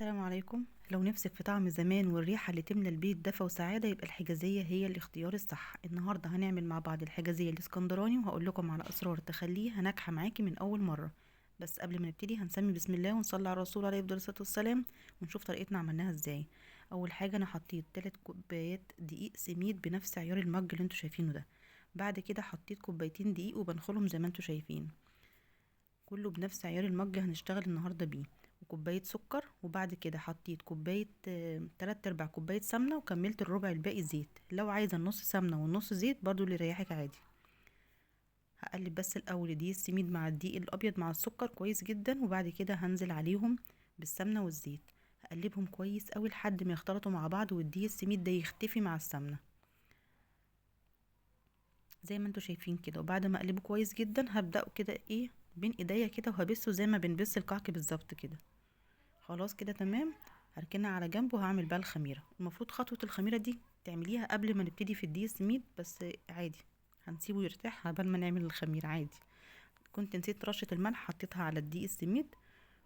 السلام عليكم. لو نفسك في طعم زمان والريحة اللي تملى البيت دفى وسعادة، يبقى الحجازية هي الاختيار الصح. النهاردة هنعمل مع بعض الحجازية الاسكندراني، وهقول لكم على أسرار تخليها ناجحة معاكي من أول مرة. بس قبل ما نبتدي هنسمي بسم الله ونصلي على الرسول عليه أفضل الصلاة والسلام، ونشوف طريقتنا عملناها ازاي. أول حاجة أنا حطيت 3 كوبايات دقيق سميد بنفس عيار المج اللي انتوا شايفينه ده. بعد كده حطيت كوبايتين دقيق وبنخلهم زي ما انتوا شايفين، كله بنفس عيار المج هنشتغل النهارده بيه، وكوبايه سكر. وبعد كده حطيت كوباية 3/4 كوباية سمنه، وكملت الربع الباقي زيت. لو عايزه النص سمنه والنص زيت برضو اللي يريحك عادي. هقلب بس الاول دقيق السميد مع الدقيق الابيض مع السكر كويس جدا، وبعد كده هنزل عليهم بالسمنه والزيت. هقلبهم كويس قوي لحد ما يختلطوا مع بعض، والدقيق السميد ده يختفي مع السمنة زي ما انتوا شايفين كده. وبعد ما اقلبه كويس جدا هبداه كده بين ايديا كده، وهبسه زي ما بنبس الكعك بالظبط كده. خلاص كده تمام. هركنها على جنب وهعمل بقى الخميره. المفروض خطوة الخميره دي تعمليها قبل ما نبتدي في الدقيق السميد، بس عادي هنسيبه يرتاح قبل ما نعمل الخميره عادي. كنت نسيت رشه الملح حطيتها على الدقيق السميد.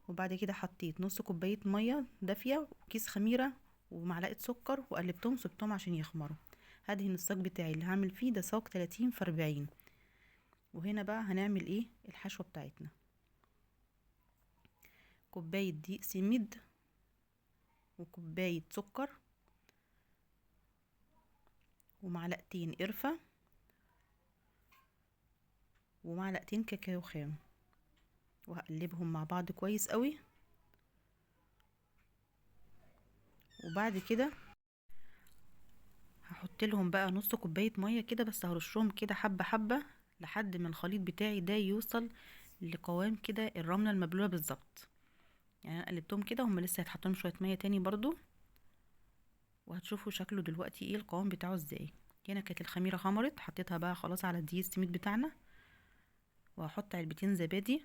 وبعد كده حطيت نص كوباية مية دافيه وكيس خميره ومعلقة سكر، وقلبتهم سبتهم عشان يخمروا. هدهن الصاج بتاعي اللي هعمل فيه ده صاج 30 في 40. وهنا بقى هنعمل ايه الحشوه بتاعتنا. كوباية دقيق سميد وكوبايه سكر ومعلقتين قرفه ومعلقتين كاكاو خام، وهقلبهم مع بعض كويس قوي. وبعد كده هحط لهم بقى نص كوباية مية كده، بس هرشهم كده حبه حبه لحد ما الخليط بتاعي ده يوصل لقوام كده الرملة المبلوله بالظبط. انا قلبتهم كده، هم لسه هيتحط لهم شوية مية تاني برضو، وهتشوفوا شكله دلوقتي ايه القوام بتاعه ازاي. هنا كانت الخميره خمرت، حطيتها بقى خلاص على الدقيق السميد بتاعنا. وهحط علبتين زبادي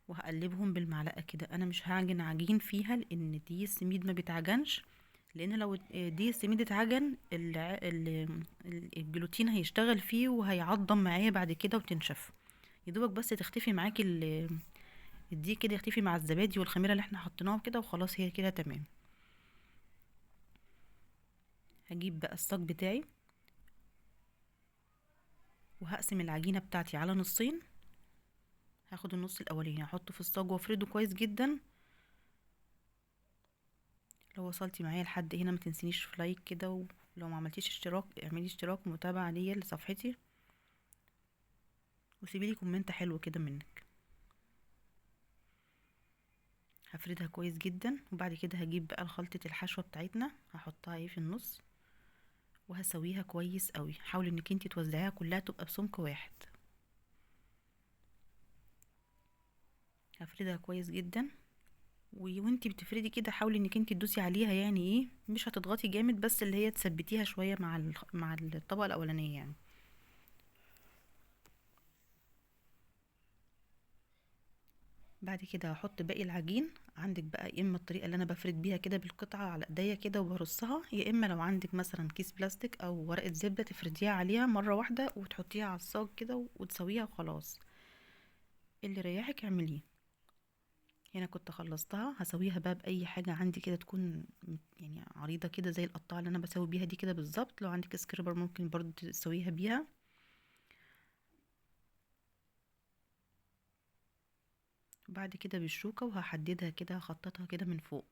وهقلبهم بالمعلقه كده. انا مش هعجن عجين فيها لان الدقيق السميد ما بيتعجنش، لان لو الدقيق السميد اتعجن الجلوتين هيشتغل فيه وهيعضم معايا بعد كده وتنشف. يدوبك بس تختفي معاكي الدقيق كده، يختفي مع الزبادي والخميره اللي احنا حطيناهم كده، وخلاص هي كده تمام. هجيب بقى الصاج بتاعي وهقسم العجينة بتاعتي على نصين. هاخد النص الاولاني هحطه في الصاج وافرده كويس جدا. لو وصلتي معايا لحد هنا ما تنسينيش في لايك كده، ولو ما عملتيش اشتراك اعملي اشتراك ومتابعة ليا لصفحتي، وسيبي لي comment حلو كده منك. هفردها كويس جدا. وبعد كده هجيب بقى خلطه الحشوه بتاعتنا هحطها في النص وهسويها كويس قوي. حاولي انك انتي توزعيها كلها تبقى بسمك واحد. هفردها كويس جدا، وانتي بتفردي كده حاولي انك انتي تدوسي عليها، مش هتضغطي جامد، بس اللي هي تثبتيها شوية مع الطبقة الاولانية. بعد كده هحط باقي العجين. عندك بقى يا اما الطريقة اللي انا بفرد بيها كده بالقطعه على ايديا كده وبرصها، يا اما لو عندك مثلا كيس بلاستيك او ورقة زبدة تفرديها عليها مرة واحدة وتحطيها على الصاج كده وتسويها وخلاص. اللي يريحك اعمليه. هنا كنت خلصتها، هسويها بقى باي حاجة عندي كده تكون عريضة كده زي القطاعه اللي انا بسوي بيها دي كده بالظبط. لو عندك scraper ممكن برضو تسويها بيها. وبعد كده بالشوكة وهحددها كده، هخططها كده من فوق.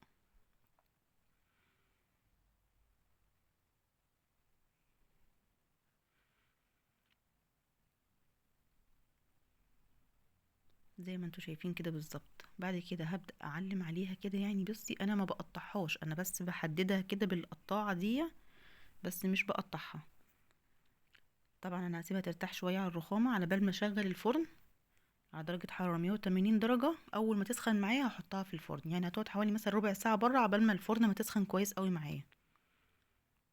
زي ما انتوا شايفين كده بالظبط. بعد كده هبدأ اعلم عليها كده، بصي انا ما بقطعهاش، انا بس بحددها كده بالقطاعة دي بس مش بقطعها. طبعا انا هسيبها ترتاح شوية على الرخامة على بال ما اشغل الفرن على درجة حرارة 180 درجة. اول ما تسخن معايا هحطها في الفرن، هتقعد حوالي مثلا ربع ساعة بره عبال ما الفرن ما تسخن كويس قوي معايا.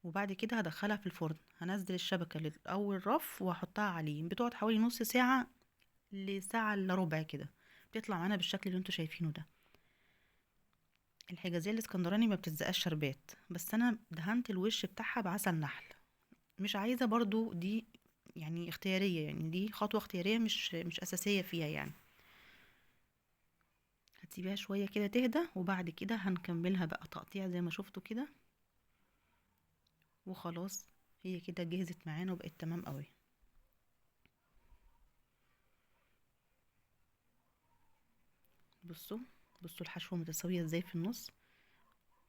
وبعد كده هدخلها في الفرن، هنزل الشبكة لأول رف وهحطها عليه. بتقعد حوالي نص ساعة لساعة الا ربع كده، بتطلع معانا بالشكل اللي انتوا شايفينه ده. الحجازية الاسكندراني ما بتلزقش شربات، بس انا دهنت الوش بتاعها بعسل نحل. مش عايزة برضو دي اختيارية، دي خطوة اختيارية مش اساسية فيها. هتسيبيها شوية كده تهدى، وبعد كده هنكملها بقى تقطيع زي ما شفتوا كده، وخلاص هي كده جهزت معانا وبقت تمام قوي. بصوا الحشوة متساوية ازاي في النص.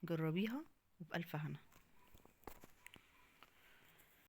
جربيها وبألف هنا.